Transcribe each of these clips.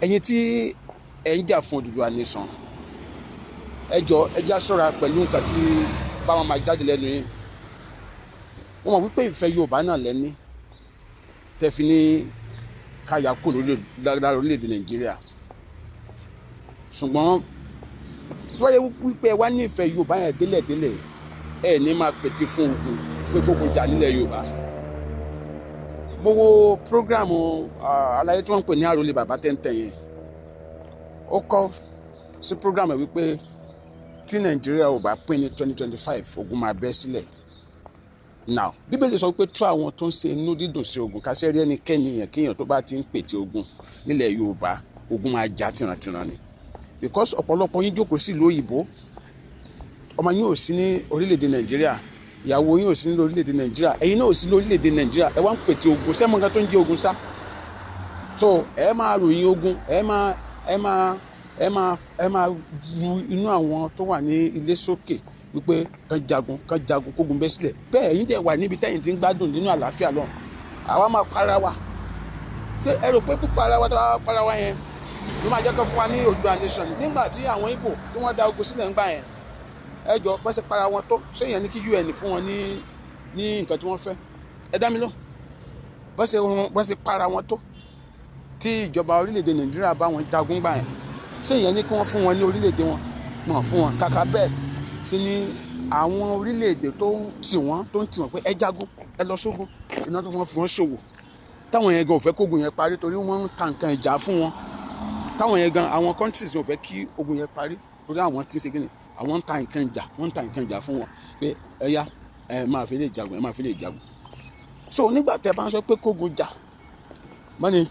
Ẹ̀yin tí ẹ̀ ń jà fún Odùduwà nation, ẹ jọ, ẹ já ṣọ́ra pẹ̀lú nǹkan tí báwọn máa jáde lẹ́nu yín. Wọ́n mọ̀ wípé ìfẹ́ Yorùbá náà lẹ́ní tẹ́ fi ní káyà kúrò lára orílẹ̀-èdè Nàìjíríà, ṣùgbọ́n tó bá yẹ wípé ẹ wá ní ìfẹ́ Yorùbá yẹn délẹ̀délẹ̀, ẹ ní máa pètè fún ogun pé kógun jà nílẹ̀ Yorùbá. Mo wo program aláyé tí wọ́n ń pè ní Àròlé Bàbá Tẹ́ntẹ́n yẹn. Ó kọ́ sí program ẹ̀ wípé tí Nàìjíríà ò bá pín ní 2025, ogun máa bẹ́ sílẹ̀. Now, Bíbélì sọ pé tó àwọn tó ń ṣe inú dídùn sí ogun kásẹ́ rí ẹnikẹ́ni yẹn kéèyàn tó bá ti ń pètè ogun nílẹ̀ Yorùbá, ogun máa jà tìrantìran ni, because ọ̀pọ̀lọpọ̀ yín jókòó sí ìlú òyìnbó, ọmọ yín ò sí ní orílẹ̀-èdè Nàìjíríà, ìyàwó yín ò sí ní orílẹ̀-èdè Nàìjíríà, ẹ̀yin náà ò sí ní orílẹ̀-èdè Nàìjíríà, ẹ wá ń pètè ogun. Sẹ́mu nǹkan tó ń jẹ́ ogun sá? So ẹ máa ròyìn ogun, ẹ máa ru inú àwọn tó wà ní ilé sókè wípé kán jagun, kán jagun, kógun bẹ́ sílẹ̀. Bẹ́ẹ̀ ẹ̀yin dẹ̀ wà níbi tẹ́yìn tí ń gbádùn nínú àlàáfíà lọ, àwa máa para wa. Ṣé ẹ rò pé pípa ara wa tó bá para wa yẹn ló máa jẹ́ kó fún wa ní Oòduà nation? Nígbà tí àwọn Ìgbò tí wọ́n da ogun sílẹ̀ ńgbà yẹn, ẹ jọ, bọ́n ṣe para wọn tó, ṣé yẹn ní kí UN fún wọn ní nǹkan tí wọ́n fẹ́? Ẹ dá mi lóhùn. Bọ́n ṣe para wọn tó, tí ìjọba orílẹ̀-èdè Nàìjíríà bá wọn jagun gbà yẹn, ṣé ìyẹn ní kí wọ́n fún wọn ní orílẹ̀-èdè wọn? Wọn fún wọn. Kàkà bẹ́ẹ̀, ṣe ni àwọn orílẹ̀-èdè tó ń tì wọ́n pé ẹ jagun, ẹ lọ sógun, iná tó wọ́n fi wọ́n ṣòwò. Táwọn yẹn gan ò fẹ́ kógun yẹn parí torí wọ́n ń ta nǹkan ìjà fún wọn. Táwọn yẹn gan, àwọn countries ò fẹ́ kí ogun yẹn parí torí àwọn tí ń ṣe kí ni, àwọn ń ta nǹkan ìjà, wọ́n ń ta nǹkan ìjà fún wọn pé ẹ yá, ẹ máa fi lè jagun, ẹ máa fi lè jagun. So nígbà tẹ́ bá ń sọ pé kógun jà mọ́ni,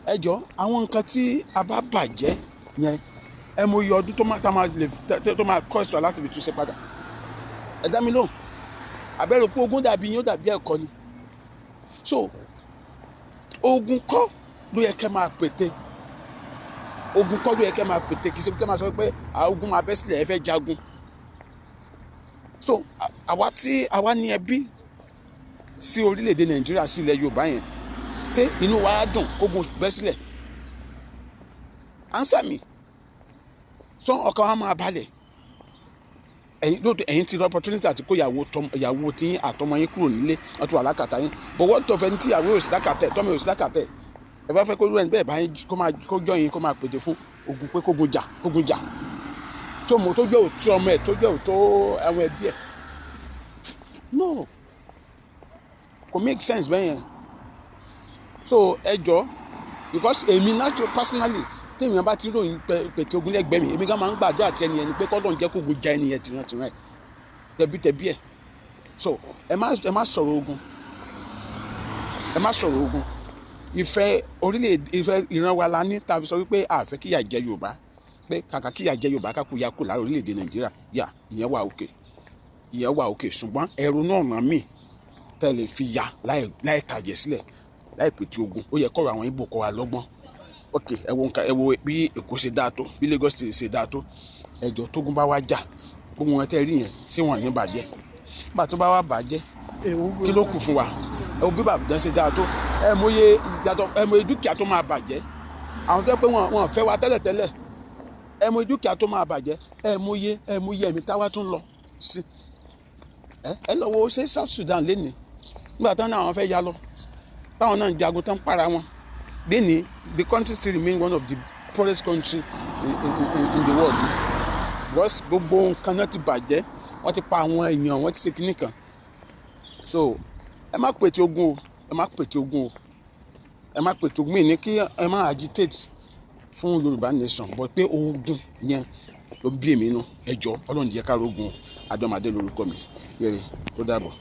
ẹ jọ, àwọn nǹkan tí a bá bàjẹ́ yẹn, ẹ mọ iye ọdún tó máa tá máa lè tó máa cost wa láti fi túnṣe padà? Ẹ dá mi lóhùn. Àbẹ̀rẹ̀ pé ogun dàbí yín, ó dàbí ẹ̀kọ́ ni. So ogun kọ́ ló yẹ kẹ́ máa pète, ogun kọ́ ló yẹ kẹ́ máa pète. Kì í ṣe kẹ́ máa sọ pé ogun máa bẹ́ sílẹ̀, ẹ fẹ́ jagun. So àwa tí àwa ní ẹbí sí orílẹ̀-èdè Nàìjíríà, sí ilẹ̀ Yorùbá yẹn, ṣé inú wa á dùn kógun bẹ́ sílẹ̀? Answer me. So ọkàn wa máa balẹ̀? Ẹ̀yin lóòótọ́, ẹ̀yin ti rí opportunity àti kó ìyàwó ìyàwó tí àtọmọ yín kúrò nílé, wọ́n ti wà lákàtà yín. But what of ẹni tí ìyàwó ò sí lákàtà ẹ̀, tọ́mọ ò sí lákàtà ẹ̀? Ẹ bá fẹ́ kó rú ẹni bẹ́ẹ̀ báyìí kó máa kó jọ yín, kó máa pètè fún ogun pé kógun jà, kógun jà, tó mọ tó jẹ́ òtún ọmọ ẹ̀, tó jẹ́ òtó àwọn ẹbí ẹ̀? No, kò make sense bẹ́ẹ̀ yẹn. So ẹ jọ, because èmi natural personally, téèyàn bá ti ròyìn pètè ogun lẹ́gbẹ̀ẹ́ mi, èmi gan máa ń gbàdúrà tí ẹni yẹn ni pé kọ́lọ́run jẹ́ kógun ja ẹni yẹn tìrantìran ẹ̀, tẹ̀bítẹ̀bí ẹ̀. So ẹ má sọ̀rọ̀ ogun, ẹ má sọ̀rọ̀ ogun. Ìfẹ́ orílẹ̀-èdè, ìfẹ́ ìran wa la ní tá a fi sọ wípé a fẹ́ kíyà jẹ Yorùbá, pé kàkà kíyà jẹ Yorùbá, kákú ya kù lára orílẹ̀-èdè Nàìjíríà. Yà ìyẹn wà òkè, ìyẹn wà òkè, ṣùgbọ́n ẹrù náà ràn mí tẹ́lẹ̀ fi ya láì tàjẹ̀ sílẹ̀, láì pètè ogun. Ó yẹ kọ́rọ̀ àwọn Ìgbò kọ́ wa lọ́gbọ́n. Ok, ẹ wo nǹkan, ẹ wo bí Èkó ṣe dáa tó, bí Lagos ṣe dáa tó. Ẹjọ́, tógun bá wá jà, gbogbo wọn tẹ́ rí yẹn, ṣé wọn ò ní bàjẹ́? Nígbà tó bá wá bàjẹ́, kí ló kù fún wa? Ẹ wo bí Ìbàdàn ṣe dáa tó, ẹ mọye ìyàtọ̀, ẹ mọye dúkìá tó máa bàjẹ́. Àwọn tó yẹ pé wọn fẹ́ wa tẹ́lẹ̀tẹ́lẹ̀, ẹ mọye dúkìá tó máa bàjẹ́, ẹ mọye ẹ̀mí táwa tún lọ sí. Ẹ lọ wo ṣé South Sudan lénìí, nígbà táwọn náà fẹ́ ya lọ, táwọn náà ń jagun tán para wọn lénìí, the country still remain one of the poorest country in the world, because gbogbo nǹkan náà ti bàjẹ́, wọ́n ti pa àwọn èèyàn, wọ́n ti ṣe kinní kan. So ẹ má pètè ogun o, ẹ má pètè ogun o, ẹ má pètè ogun. Mi ní kí ẹ má agitate fún Yorùbá nation, but pé ogun yẹn ló bí èmi nú. Ẹ jọ, Ọlọ́run jẹ́ ká rógun. Adọ́madé lórúkọ mi. Yẹrẹ tó dàbọ̀.